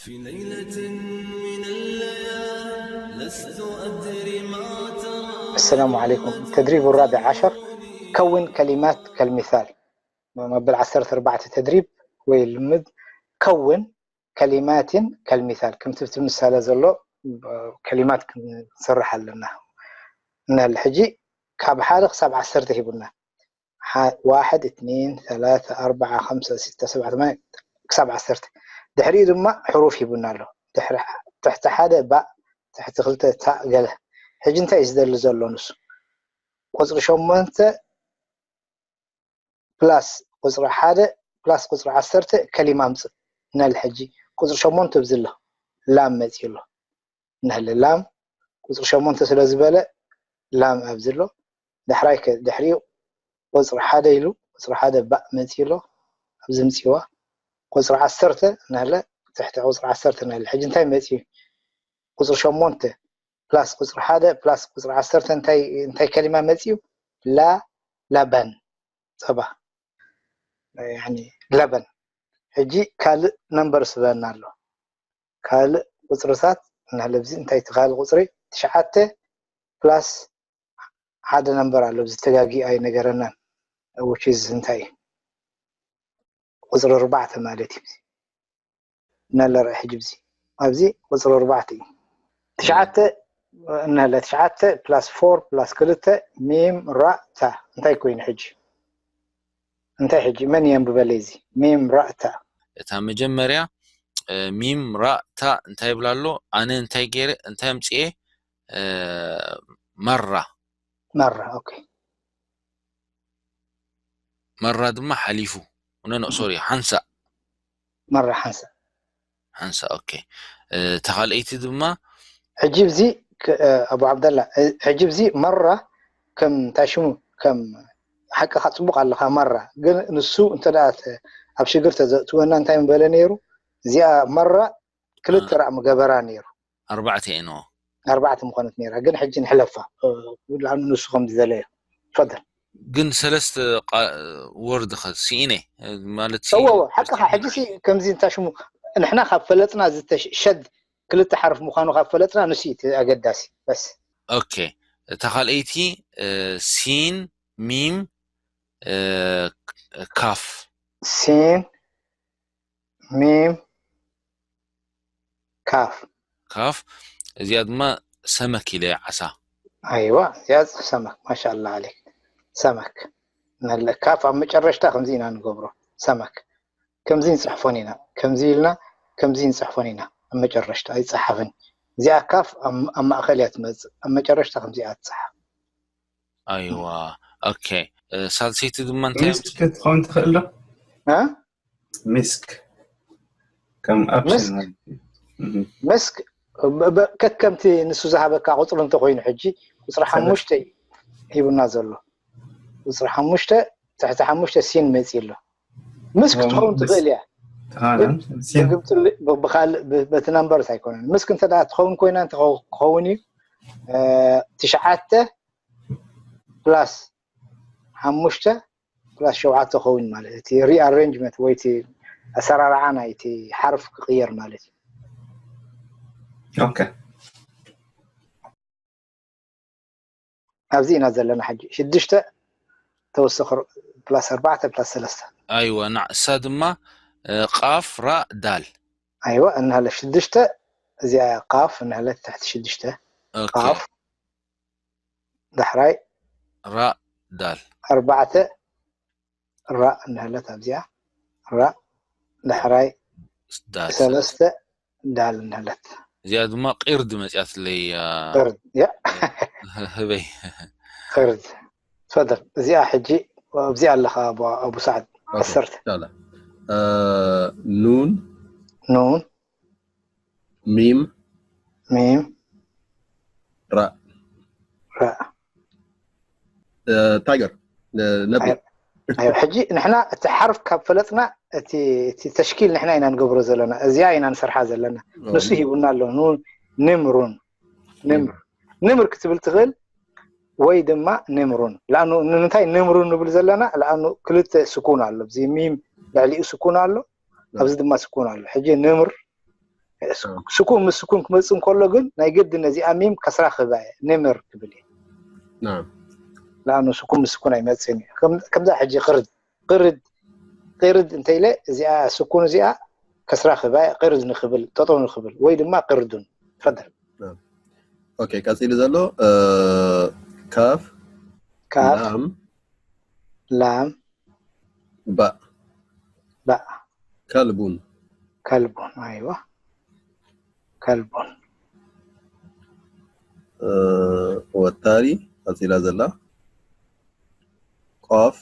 في ليلة من الليالي لست أدري ما ترى السلام عليكم. تدريب الرابع عشر، كون كلمات كالمثال. መበል ዓሰርተ ኣርባዕተ ተድሪብ ወይ ልምድ። ከውን ከሊማትን ከልሚታል፣ ከምቲ ኣብቲ ምሳሌ ዘሎ ከሊማት ክንሰርሕ ኣለና። እናለ ሕጂ ካብ ሓደ ክሳብ ዓሰርተ ሂቡና። ሓ- ዋሕድ፣ እትኒን፣ ሰላተ፣ ኣርባዓ፣ ከምሰ፣ ስተ፣ ሰብዓ፣ ተማንየ ክሳብ ዓሰርተ። ድሕሪኡ ድማ ሕሩፍ ሂቡና ኣሎ። ድሕሪ ትሕቲ ሓደ ባእ፣ ትሕቲ ክልተ ታእ ገለ። ሕጂ እንታይ እዩ ዝደሊ ዘሎ ንሱ? ቁፅሪ ሸሞንተ ፕላስ ቁፅሪ ሓደ ፕላስ ቁፅሪ ዓሰርተ ከሊማ ኣምፅእ። ነል ሕጂ ቁፅሪ ሸሞንተ ኣብዚ ኣሎ ላም መፂኡ ኣሎ። ነህለ ላም ቁፅሪ ሸሞንተ ስለ ዝበለ ላም ኣብዚ ኣሎ። ዳሕራይ ከ ድሕሪኡ ቁፅሪ ሓደ ኢሉ ቁፅሪ ሓደ ባእ መፂኡ ኣሎ። ኣብዚ ምፅዋ ቁፅሪ ዓሰርተ ነህለ ትሕቲ ቁፅሪ ዓሰርተ ነህለ ሕጂ እንታይ መፂኡ? ቁፅሪ ሸሞንተ ፕላስ ቁፅሪ ሓደ ፕላስ ቁፅሪ ዓሰርተ እንታይ እንታይ ከሊማ መፂኡ? ላ ላባን ጸባ ያኒ ለበን። ሕጂ ካልእ ነምበር ስበና ኣሎ። ካልእ ቁፅርታት እናለ ኣብዚ እንታይ እቲ ካልእ ቁፅሪ ትሽዓተ ፕላስ ሓደ ነምበር ኣሎ። ኣብዚ ተጋጊ ኣይነገረናን። Which is እንታይ እዩ? ቁፅሪ ኣርባዕተ ማለት እዩ። እናለ ርአ ሕጂ ኣብዚ ኣብዚ ቁፅሪ ኣርባዕተ እዩ። ትሽዓተ እናለ ትሽዓተ ፕላስ ፎር ፕላስ ክልተ ሚም ራ ታ እንታይ ኮይኑ ሕጂ? እንታይ ሕጂ መን የንብበለይ እዚ? ሚም ራ ታ እታ መጀመርያ እ፣ ሚም ራ ታ እንታይ ይብላ ኣሎ? ኣነ እንታይ ገይረ እንታይ ኣምፅኤ? እ፣ መራ መራ። ኦኬ መራ ድማ ሓሊፉ ኖ ኖ ሶሪ ሓንሳእ መራ ሓንሳእ። ሓንሳእ። ኦኬ እ፣ እታ ካልኣይቲ ድማ ሕጂ ብዚ ክ- እ፣ ኣቡ ዓብደላ እ፣ ሕጂ ብዚ መራ ከም እንታይ ሽሙ ከም ሓቅኻ ፅቡቅ ኣለኻ መራ። ግን ንሱ እንተ ደኣ ተ- ኣብ ሽግር ተዘእትወና እንታይ ምበለ ነይሩ? እዚኣ መራ ክልተ ራእ ምገበራ ነይሩ። ኣርባዕተ እየ ነዎ ኣርባዕተ ምኾነት ነይራ። ግን ሕጂ ንሕለፋ እ፣ ብልዓሉ ንሱ ከም ዝደለዮ ፈደል ግን ሰለስተ ቃ- ወርድ ኸ ስኢነ ማለት ሲ እወ እወ፣ ሓቅኻ። ሕጂ ሲ ከምዚ እንታይ ሽሙ ንሕና ካብ ፈለጥና ዝተሸድ ክልተ ሓርፍ ምዃኑ ካብ ፈለጥና ንሱ እዩ እቲ ኣገዳሲ። በስ ኦኬ እታ ካልኣይቲ እ፣ ሲን ሚም እ፣ ካፍ ሲን ሚም ካፍ ካፍ እዚኣ ድማ ሰመክ ኢለ ዓሳ ኣይዋ እዚኣ ሰመክ ማሻላ ዓለይክ ሰመክ ነለ ካፍ ኣብ መጨረሽታ ከምዚ ኢና ንገብሮ ሰመክ ከምዚ ንፅሕፎን ኢና ከምዚ ኢልና ከምዚ ንፅሕፎን ኢና ኣብ መጨረሽታ ኣይፀሓፍን እዚኣ ካፍ ኣብ ኣብ ማእኸል እያ ትመፅእ ኣብ መጨረሽታ ከምዚ እያ ትፀሓፍ ኣይዋ ኦኬ እ፣ ሳልሰይቲ ድማ እንታይ ሚስክ ክትኸውን ትኽእል ዶ? እ? ሚስክ ከም ሚስክ? ኣፕሽን ማለት እዩ። እህ። መስክ ብ- ብ- ከከምቲ ንሱ ዝሃበካ ቁፅሪ እንተኮይኑ ሕጂ ቁፅሪ ሓሙሽተ እዩ ሂቡና ዘሎ ቁፅሪ ሓሙሽተ ትሕቲ ሓሙሽተ ሲን መፂ ኣሎ ምስ ክትኸውን ትኽእል እያ ተኻለን ሲን ብግምጥል ብካል በቲ ነምበርስ ኣይኮነን ምስ እንተ ደኣ ትኸውን ኮይና እንተ ክኸውን እዩ እ፣ ትሽዓተ ፕላስ ሓሙሽተ ፕላስ ሸውዓተ ክኸውን ማለት እቲ ሪኣሬንጅመንት ወይ እቲ ኣሰራርዓ ናይቲ ሓርፍ ክቕየር ማለት እዩ ኦኬ ኣብዚ ኢና ዘለና ሕጂ ሽዱሽተ ተወሰኽ ፕላስ ኣርባዕተ ፕላስ ሰለስተ ኣይዋ ንሳ ድማ እ፣ ቃፍ ራ ዳል ኣይዋ እናሃለ ሽዱሽተ እዚኣ ቃፍ እናሃለት ትሕቲ ሽዱሽተ ኦኬ ቃፍ ዳሕራይ ራ ዳል ኣርባዕተ ራ እናሃለት ኣብዚኣ ራ ዳሕራይ ዳል ሰለስተ ዳል እናሃለት እዚኣ ድማ ቂርድ መፅያትለይ ያ ቅርድ ያ ህበይ ቅርድ ትፈደል እዚኣ ሕጂ ኣብዚኣ ኣለኻ ኣቡ- ኣቡ ሰዓድ ዓሰርተ ሻላ ኑን ኑን ሚም ሚም ራ ራ እ፣ ታይገር እ፣ ነብሪ ኣይ ሕጂ ንሕና እቲ ሓርፍ ካብ ፈለጥና እቲ እቲ ተሽኪል ንሕና ኢና ንገብሮ ዘለና እዚኣ ኢና ንሰርሓ ዘለና ንሱ ሂቡና ኣሎ ኑን ንምሩን ንምር ንምር ክትብል ትኽእል ወይ ድማ ንምሩን ለኣኑ ንምንታይ ንምሩን ንብል ዘለና ለኣኑ ክልተ ስኩን ኣሎ እዚ ሚም ልዕሊኡ ስኩን ኣሎ ኣብዚ ድማ ስኩን ኣሎ ሕጂ ንምር ስኩን ምስ ስኩን ክመፅእ እንከሎ ግን ናይ ግድን ነዚኣ ሚም ከስራ ክህባ እየ። ንምር ክብል እየ። نعم ለኣኑ ስኩን ምስ ስኩን ኣይመፅእን እዩ። ከም- ከምዛ ሕጂ ቅርድ ቅርድ ቅርድ እንተኢለ እዚኣ ስኩን እዚኣ ከስራ ክህባ እየ። ቅርድ ንክብል ጠጠው ንክብል ወይ ድማ ቅርዱን ፈደል ኦኬ ቀፂሉ ዘሎ እ፣ ካፍ ካፍ ላም ላም ባእ ባእ ከልቡን ከልቡን ኣይዋ ከልቡን እ፣ ወታሪ ቀፂላ ዘላ ቆፍ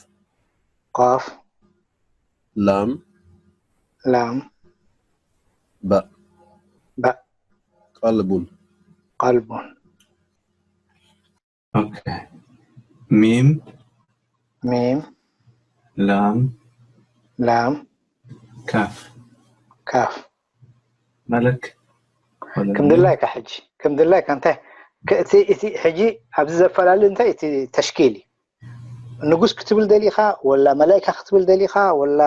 ቃፍ ላም ላም ባእ ባእ ቀልቡን ቀልቡን ኦኬ ሚም ሚም ላም ላም ካፍ ካፍ መለክ ከም ድላይካ ሕጂ ከም ድላይካ እንታይ ከ- እቲ እቲ ሕጂ ኣብዚ ዘፈላሊ እንታይ እቲ ተሽኪል እዩ ንጉስ ክትብል ደሊኻ ወላ መላይካ ክትብል ደሊኻ ወላ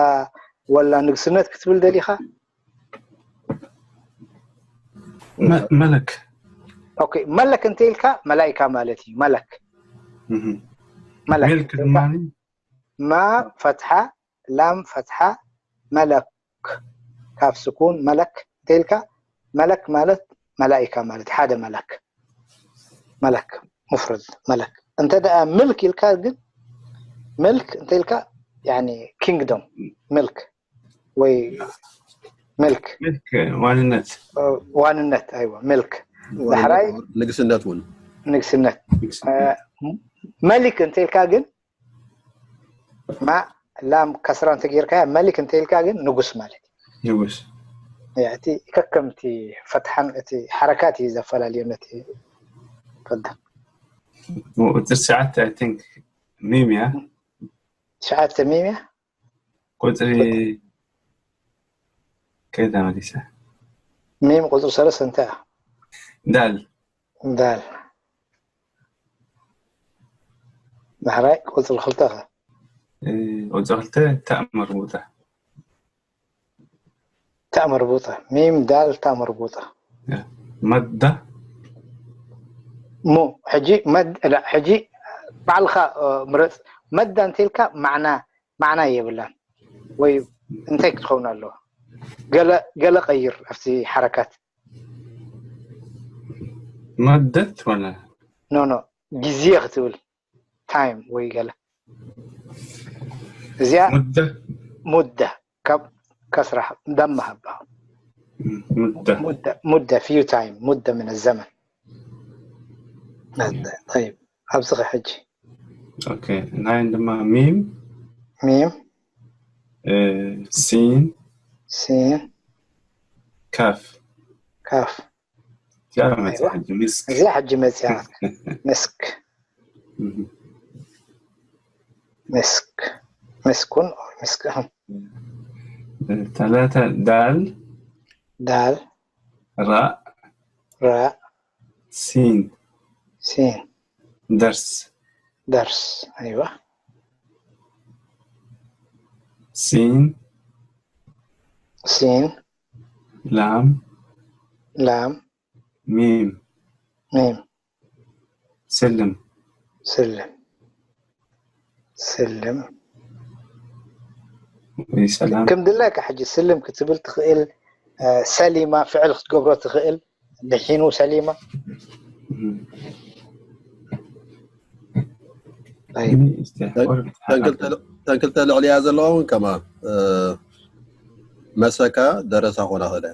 ወላ ንግስነት ክትብል ደሊኻ መ- መለክ ኦኬ መለክ እንተ ኢልካ መላይካ ማለት እዩ መለክ እህ። መለክ ሚልክ እንተ ኢልካ ድማ ማ ፈትሓ ላም ፈትሓ መለክ ካብ ስኩን መለክ እንተ ኢልካ መለክ ማለት መላይካ ማለት ሓደ መለክ መለክ ሙፍረድ መለክ እንተ ደኣ ምልክ ኢልካ ግን ምልክ እንተ ኢልካ ያኒ ኪንግዶም ምልክ ወይ ምልክ ሚልክ ዋንነት ዋንነት ኣይዋ ምልክ ዳሕራይ ንግስነት እውን ንግስነት እ፣ መሊክ እንተ ኢልካ ግን ማ ላም ከስራ እንተ ጌርካያ መሊክ እንተ ኢልካ ግን ንጉስ ማለት ንጉስ እዩ እቲ ከከምቲ ፈትሓን እቲ ሓረካት እዩ ዘፈላልዮ ነቲ ፈዳ ቁፅሪ ትሽዓተ I think ሚም እያ ትሽዓተ ሚም እያ ቁፅሪ ከይዳ መሊሳ ሚም ቁፅሪ ሰለስተ እንታይ እያ ዳል ዳል ዳሕራይ ቁፅሪ ክልተ ኸ እ፣ ቁፅሪ ክልተ ታእ መርቡጣ ታእ መርቡጣ ሚም ዳል ታእ መርቡጣ መዳ ሙ ሕጂ መድ ላ ሕጂ ባዕልኻ እ፣ ምረፅ መዳ እንተኢልካ ማዕና ማዕና የብላን ወይ እንታይ ክትኸውን ኣለዎ ገለ ገለ ቀይር ኣብቲ ሓረካት መደት ወላ ኖ ኖ ግዜ ክትብል ታይም ወይ ገለ እዚኣ ሙደ ሙደ ካብ ከስራ ደማ ሃባ ሙደ ሙደ ሙደ ፊዩ ታይም ሙደ ምን ዘመን طيب ኣብዚ ሕጂ ኦኬ ናይን ድማ ሚም ሚም እ፣ ሲን ሲን ካፍ ካፍ እዚኣ መፅያ ሕጂ ምስክ እዚኣ ሕጂ መፅያ ምስክ እህ። ምስክ ምስኩን ምስክ ثلاثة ዳል ዳል ራእ ራእ ሲን ሲን ደርስ ደርስ ኣይዋ ሲን ሲን ላም ላም ሚም ሚም ስልም ስልም ስልም ወይ ሰላም ከም ድላይካ ሕጂ ስልም ክትብል ትኽእል እ፣ ሰሊማ ፍዕል ክትገብሮ ትኽእል ድሒኑ ሰሊማ እህ። طيب እስቲ ወረድ ተንክልተ ልዕልያ ዘለዋ እውን ከማ እ፣ መሰካ ደረሳ ኮና ክእለ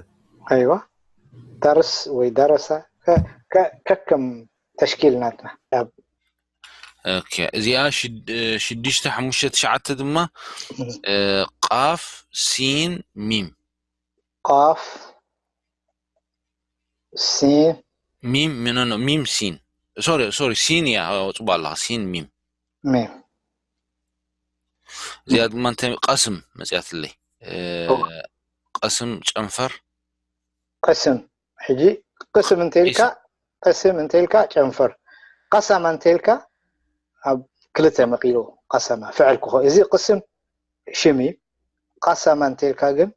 ኣይዋ ደርስ ወይ ደረሳ ከ- ከ- ከከም ተሽኪል ናትና ኣብ ኦኬ እዚኣ ሽድ- ሽዱሽተ ሓሙሽተ ትሽዓተ ድማ እ፣ ቃፍ ሲን ሚም ቃፍ ሲን ሚም ሚኖኖ ሚም ሲን ሶሪ ሶሪ ሲን እያ ኣውፅባ ኣለኻ ሲን ሚም ሚም እዚኣ ድማ እንታይ ቀስም መፅያትለይ እ፣ ኦ። ቀስም ጨንፈር ቅስም ሕጂ ቅስም እንተኢልካ ቅስም እንተኢልካ ጨንፈር ቀሰማ እንተኢልካ ኣብ ክልተ መቂሉ ቀሰማ ፍዕል ክኾ እዚ ቅስም ሽም እዩ ቀሰማ እንተኢልካ ግን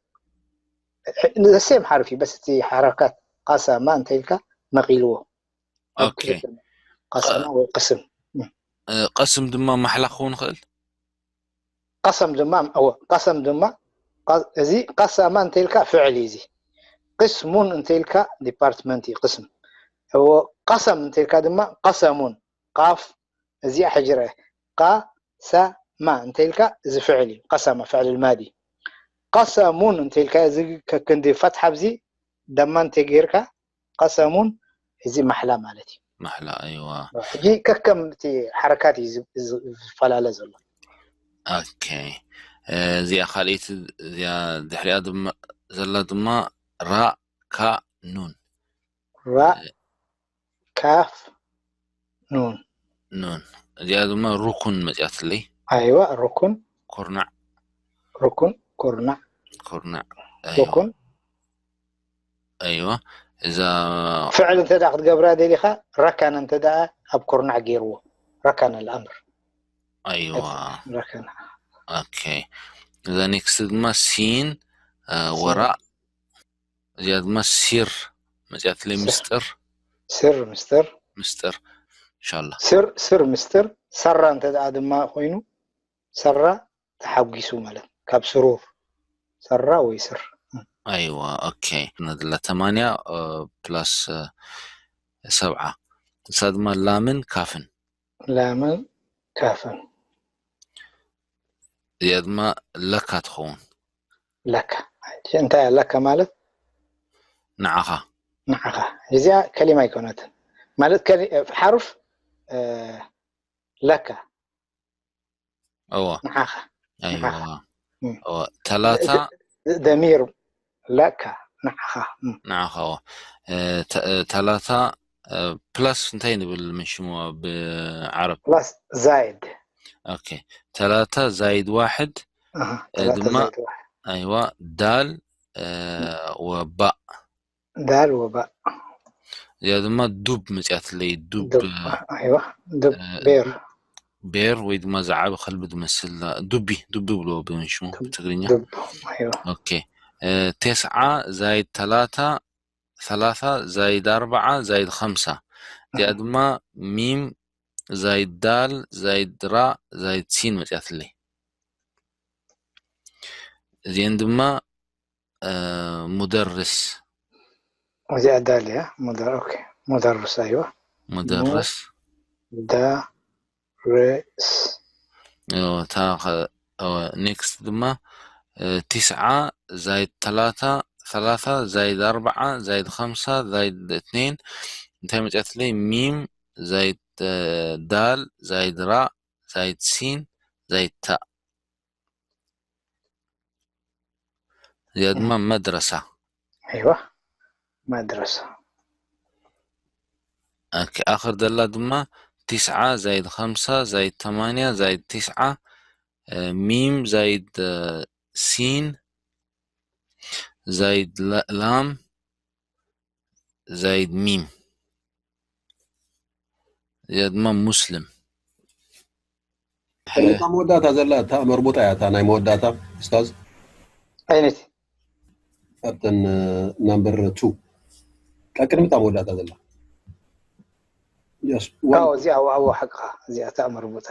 ዘሴም ሓርፊ በስ እቲ ሓረካት ቃሳማ እንተ ኢልካ መቒልዎ። ኦኬ። ቃሳማ ወይ ቅስም። እ፣ ቀስም ድማ ማሕላ ክኸውን ይኽእል። ቀሰም ድማ እወ፣ ቀሰም ድማ ቃ- እዚ ቀሰማ እንተ ኢልካ ፍዕል እዩ። እዚ ቅስሙን እንተ ኢልካ ዲፓርትመንት እዩ። ቅስም እወ፣ ቀሰም እንተ ኢልካ ድማ ቀሰሙን ቃፍ እዚኣ ሕጂ ርአ። ቃ ሰማ እንተ ኢልካ እዚ ፍዕል እዩ። ቀሰማ ፍዕል ልማዲ። ቀሰሙን እንተ ኢልካ እዚ ከክንዲ ፈትሓ ኣብዚ ደማ እንተ ጌርካ ቀሰሙን እዚ ማሕላ ማለት እዩ። ማሕላ። ኣይዋ። ሕጂ ከከም እቲ ሓረካት እዩ ዝ- ዝ- ዝፈላለ ዘሎ። ኦኬ። እ፣ እዚኣ ካልኣይቲ፣ እዚኣ ድሕሪኣ ድማ ዘላ ድማ ራ ካ ኑን። ራ ካፍ ኑን። ኑን። እዚኣ ድማ ሩኩን መፅያትለይ። ኣይዋ ሩኩን ኩርናዕ። ሩኩን ኩርናዕ ኩርናዕ። ኣይዋ። ሩኩን ኣይዋ። እዛ ፍዕል እንተ ደኣ ክትገብራ ደሊኻ ረካን እንተ ደኣ ኣብ ኩርናዕ ገይርዎ ረካን ኣልኣምር ኣይዋ። ረካን ኦኬ። እዛ ኔክስት ድማ ሲን፣ እ፣ ወራ። እዚኣ ድማ ሲር መፅያትለይ። ምስጥር። ስር ምስጥር ምስጥር። ኢንሻላ። ስር ስር ምስጥር ሰራ እንተ ደኣ ድማ ኮይኑ ሰራ ተሓጒሱ ማለት ካብ ስሩር ሰራ ወይ ስር። ኣይዋ። ኦኬ። ነድላ ተማንያ፣ እ፣ ፕላስ፣ እ፣ ሰብዓ። እሳ ድማ ላምን ካፍን። ላምን ካፍን። እዚኣ ድማ ለካ ትኸውን። ለካ። ሕጂ እንታይ እያ ለካ ማለት? ንዓኻ። ንዓኻ። እዚኣ ከሊማ ኣይኮነትን ማለት ከሊ- ሓሩፍ እ፣ ለካ እዋ። ንዓኻ። ኣይዋ። እም። እዋ። ተላታ ደ- ደሚር ለካ ንዓኻ። እም። ንዓኻ። እዋ። እ፣ ተ- እ፣ ተላታ፣ እ፣ ፕላስ እንታይ ንብል ምን ሽሙ ብዓረብ? ፕላስ ዛይድ። ኦኬ። ተላታ ዛይድ ዋሕድ፣ ኣሃ፣ እ፣ ተላታ ድማ ዛይድ ዋሕድ። ኣይዋ፣ ዳል፣ እ፣ ወባእ። ዳል ወባእ። እዚኣ ድማ ዱብ መፅያትለይ። ዱብ፣ ዱብ። እ፣ ኣይዋ፣ ዱብ እ፣ ቤር። ቤር ወይ ድማ ዝዓቢ ከልቢ ዝመስል ዱቢ፣ ዱቢ ብልዎ ብሽሙ ብትግርኛ። ዱብ። ኣይዋ። ኦኬ። እ፣ ቴስዓ ዛይድ ተላታ፣ ሰላሳ ዛይድ ኣርባዓ ዛይድ ኸምሳ። እዚኣ ድማ ሚም ዛይድ ዳል ዛይድ ራ ዛይድ ሲን መፅያትለይ። እዚአን ድማ፣ እ፣ ሙደርስ። እዚኣ ዳል እያ። ሙደር-፣ ኦኬ። ሙደርስ፣ ኣይዋ። ሙደርስ። ዳርስ። እዎ፣ እታ ኸ-፣ እዎ፣ ኔክስት ድማ፣ እ፣ ቲስዓ ዛይድ ተላታ፣ ሰላሳ ዛይድ ኣርባዓ ዛይድ ኸምሳ ዛይድ እትኔን። እንታይ መፅያትለይ? ሚም ዛይድ፣ እ፣ ዳል ዛይድ ራ ዛይድ ሲን ዛይድ ታ። እዚኣ ድማ መድረሳ። ኣይዋ፣ መድረሳ። ኦኬ፣ ኣኽር ዘላ ድማ ቲስዓ ዛይድ ኸምሳ ዛይድ ተማንያ ዛይድ ቲስዓ፣ እ፣ ሚም ዛይድ፣ እ፣ ሲን ዛይድ ላ-፣ ላም ዛይድ ሚም። እዚኣ ድማ ሙስልም። እታ መወዳእታ ዘላ እታ መርቡጣ እያ፣ እታ ናይ መወዳእታ ኡስታዝ። ዓይነት ኣብተን ናምበር ቱ ቀቅድሚ እታ መወዳእታ ዘላ። Yes, one. ኣዎ፣ እዚኣ፣ ኣዎ፣ ኣዎ፣ ሓቅኻ። እዚኣ እታ መርቡጣ።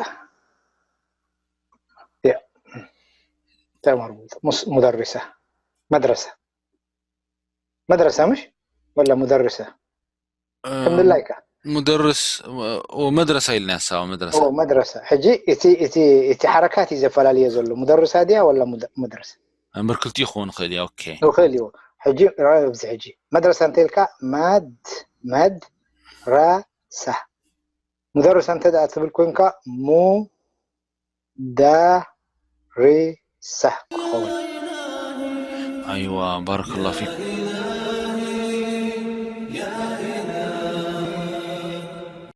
ያ። እታ መርቡጣ። ሙስ-፣ ሙደሪሳ። መድረሳ። መድረሳ ምሽ? ወላ ሙደሪሳ? ከም ድላይካ። ሙደርስ፣ ኦ፣ መድረሳ ኢልና ያሳዋ መድረሳ። ኦ፣ መድረሳ። ሕጂ እቲ፣ እቲ፣ እቲ ሓረካት እዩ ዘፈላለየ ዘሎ። ሙደርሳ ድያ ወላ ሙደ-፣ መድረሳ? እምበር ክልቲኡ ክኸውን ይኽእል እዩ። ኦኬ። ይኽእል እዩ። ሕጂ ራ-፣ ኣብዚ ሕጂ መድረሳ እንተ ኢልካ መድ-፣ መድ-፣ ራ-፣ ሳ። ሙደርሳ እንተ ደኣ ትብል ኮንካ ሙ-፣ ዳ-፣ ሪ-፣ ሳ ክኸውን። ኣይዋ፣ ባረከላሁ ፊኩም።